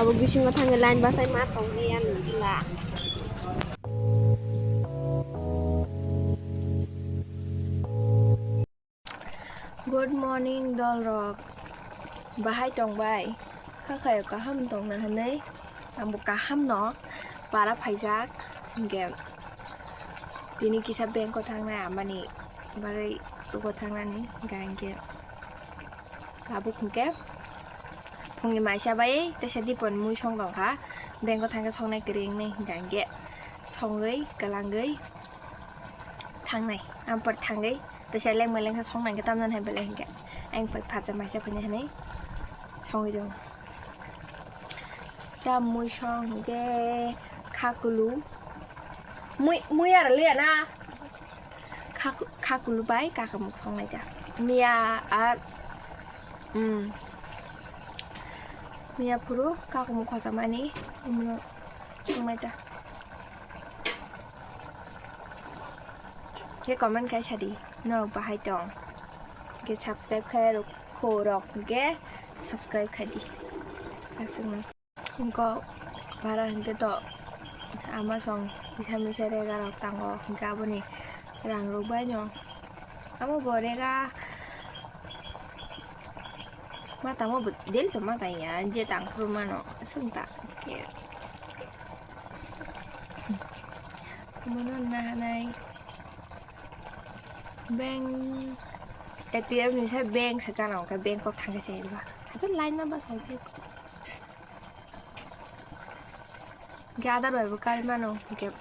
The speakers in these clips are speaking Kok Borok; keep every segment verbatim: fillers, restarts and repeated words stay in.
Abo bisingo thangwi line bachai ma tongwi ya nungla. Good morning, dolrok. Bahai tongbai? Kha khayo kaham tongna hwnwi. Angbo kaham no para phaijak. Hingke tini kisa bank o thangnai amani bagwi uko thangnani hingka hingke tabuk hingke phungni maisa bai teisa dipon mui song tongkha. Bank o thangkhe songnai kwrwi wngnai hingka hingke songwi kwlangwi thangnai. Ampar thangwi teisa lengma lengsa song nangkhe tamjani hai belai hingke ayang pai phacha maisa phunai hinwi songwi tongo. Ta mui song hingke khakulu. Mui, mui aro liya na. Khaku-, khakulu bai kakamuk songnai ta. Miya ar, um, miya phuru kakamuk khosamani, um, songnai ta. Khe comment khai sadi, norok bahai tong. Khe subscribe khai rok, kho rok, khe subscribe khai di. Aswkno. Engko bara hingke to ama song kisa misa rega rok tango, hingke aboni rang rok bai no. Amo bo rega ma tango bo, daily to ma tangya, je tang phuru mano, aswk ta khe. Mono nahanai bank A T M ni sai bank se gana, hingke bank o thangke se ba. Hato line ma basa khe. Hingke adar bai bo kari mano, hingke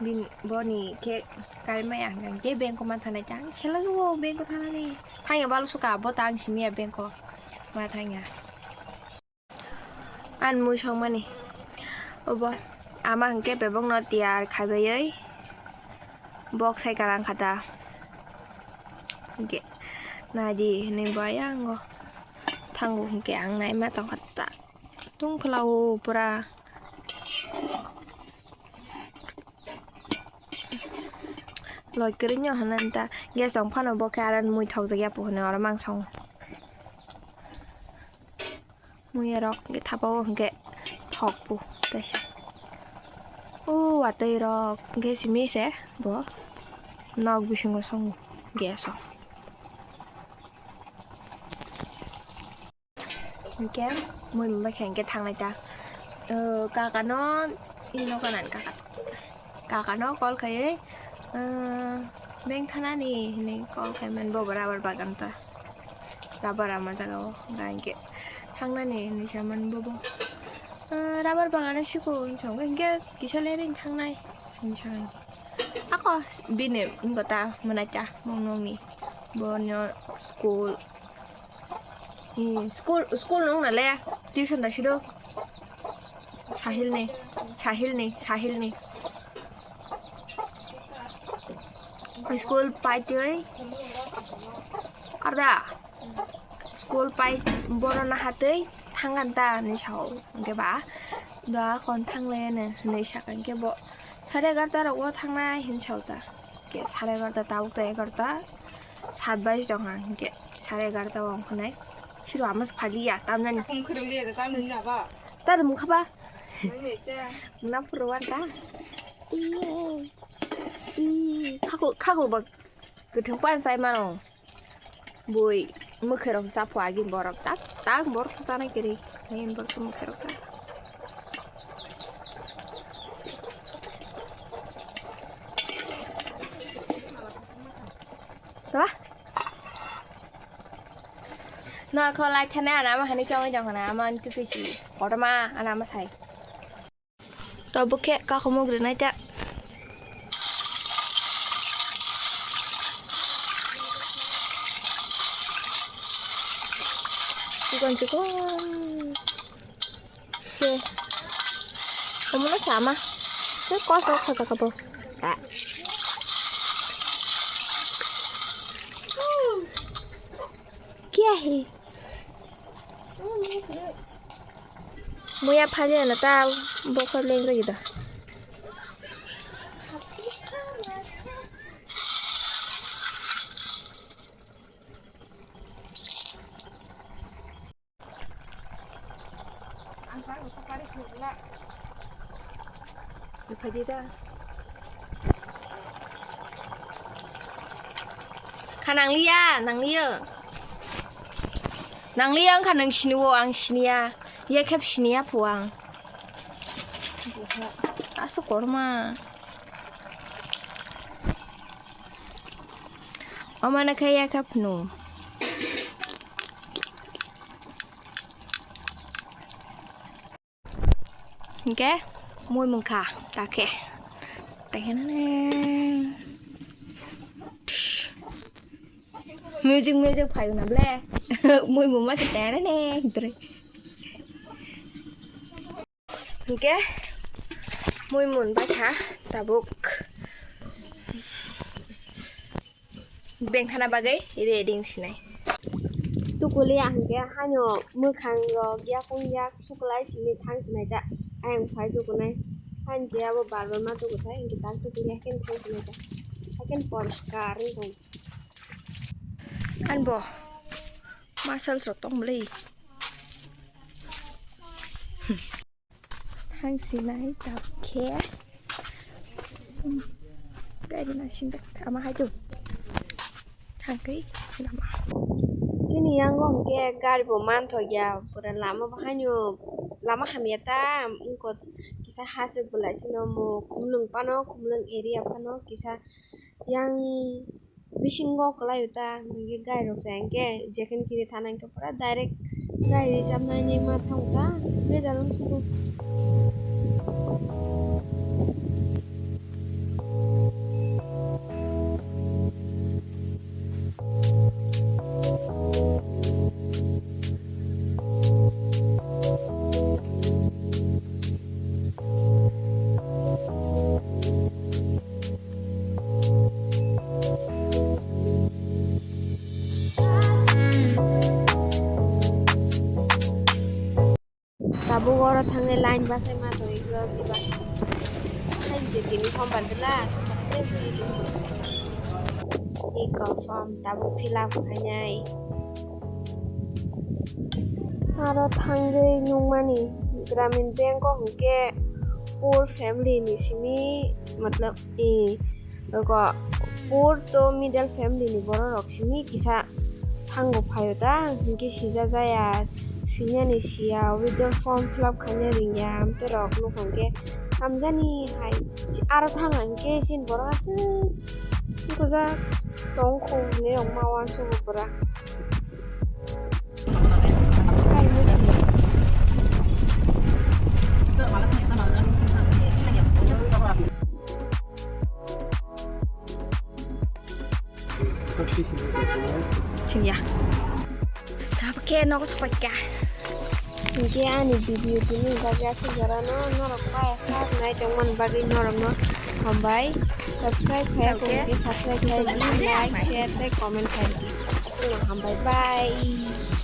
bini, boni khe kari maya, hingke bank o ma thanai ta, ang sela jugo bank o thanani. Thangya balu suka, bo ta ang simiya bank o ma thangya. An mui songmani. Obo ama hingke bebokno tiyar khaibaioi. Bok sai kalang kha ta. Hingke naidi hinui bo ayango thango hingke ang naima tongkha ta. Tungphla o pura. Loi kwrwino hinui ta gas tong phano bo khe aro mui thokjakya po hinui oro mangsong. Muya rok hingke thapa o hingke thok po kaisa. O watui rok hingke simi se bo nok bisingo songo gas o. Hingke mui bai khe hingke thangnai ta. O kaka no ino kanan kaka. Kaka no call khaiwi, "Beng thanani?" hinui call khai man bo rubber bagan ta. Rubber ama jaga o hingka hingke thangnani hinui sa man bo bo. "Rubber bagan o siko," hinui sa hingke kisa lereng thangnai hinui sa. Ako bini wngkha ta mwnai ta mung nungni bo nw school. Hmm, school, school nung na le tuition da sido. Sahil ni, Sahil ni, Sahil ni. School pai twi. Arda. School pai boro na hatwi thangan ta ni sao. Hingke ba. Da kon thang le ne, ne sakang ke bo. Sare egarta rok o thangnai hin sao ta. Ke sare egarta tabuk to egarta. Sat baji tong ang hingke. Sare egarta o ongkha nai. Siro ama se phali ya, tam nani. Khum khrum liya, tam nini aba. Tar mukha ba. Nini te. Muna phuru wan ta. Iye. I, khaku, khaku ba. Kwthwng pan sai mano. Bui, mwkhwirok sa pho agini borok. Tak, tak, borok sa chanai kwrwi. Hai borok sa mwkhwirok sa. Ba? Nor kho lai thane ana ma hani chongwi jong hana ama ni tukui si. Kotorma ana ma sai. To bokhe kakhomok rinai ta. Chikon chikon. Se. Omono sama. Se kos rok khosa kabo. Ah. Kya hai? Muya phali ano ta bokol leng lagi da. Phaidi da. Kha nangliya, nangliya. Nangliya wngkha nwng siniwo, ang siniya. Yakheb siniya phu ang. Aswk korma. Omano khe yakheb phunu. Hingke mui mungkha takhe. Takhe nane. Music, music phayo na ble. Mui mungma se tene ne hidre. Hingke mui mun baikha tabuk. Bengthana bagwi ready wngsinai. Tukuli ang hwnkhe haino mwkhang rok yakung yak suklai simi thang sinai ta. Ayang phai tukunai. Hain je abo bar bar ma tukuthai hwnkhe tak tukuli haikhe thang sinai ta. Haikhe poriskar wng tong. Anbo muscles rok tong bwlwi. Thang sinai tabuk khe. Gari naising jak ama hai do. Thangkhe lama. Chini yango hwnkhe gari bo manthok ya, pura lama bo haino, lama hamya ta, wngkha kisa hasik bwlai sino mo khumlwng phano, khumlwng area phano kisa yang bisingo kwlai o ta, hwnkhe gari rok se hwnkhe jekheno kiri thana hwnkhe pura direct gari rijapnai ma thang ta, bejal wng sugo. Tabuk oro thangwi line bachai ma tongwi kok diba. Hai je tini sombar bwla, sombar se bwrwi. Ni confirm tabuk fill up khainai. Aro thangwi nukmani Gramin Bank o hwnkhe poor family ni simi, matlab, i, oko poor to middle family ni borok rok simi kisa thango phaio ta, hwnkhe sija jaya, sinani siya, withdrawal form fill up khaina ringya, amte rok nukha hwnkhe hamjani hai aro thang hwnkhe chini borok aswk bujak tongkhu hinwi rok ma uansukgo pura. Chingya. Tabuk khe nogo sopaikha. Hingke ani video tini bagwi aswk jorano norok paya sak nai tongmani bagwi norokno hambai. Subscribe khaya khe subscribe khai di, like, share tei comment khai di. Aswkno hambai, bye.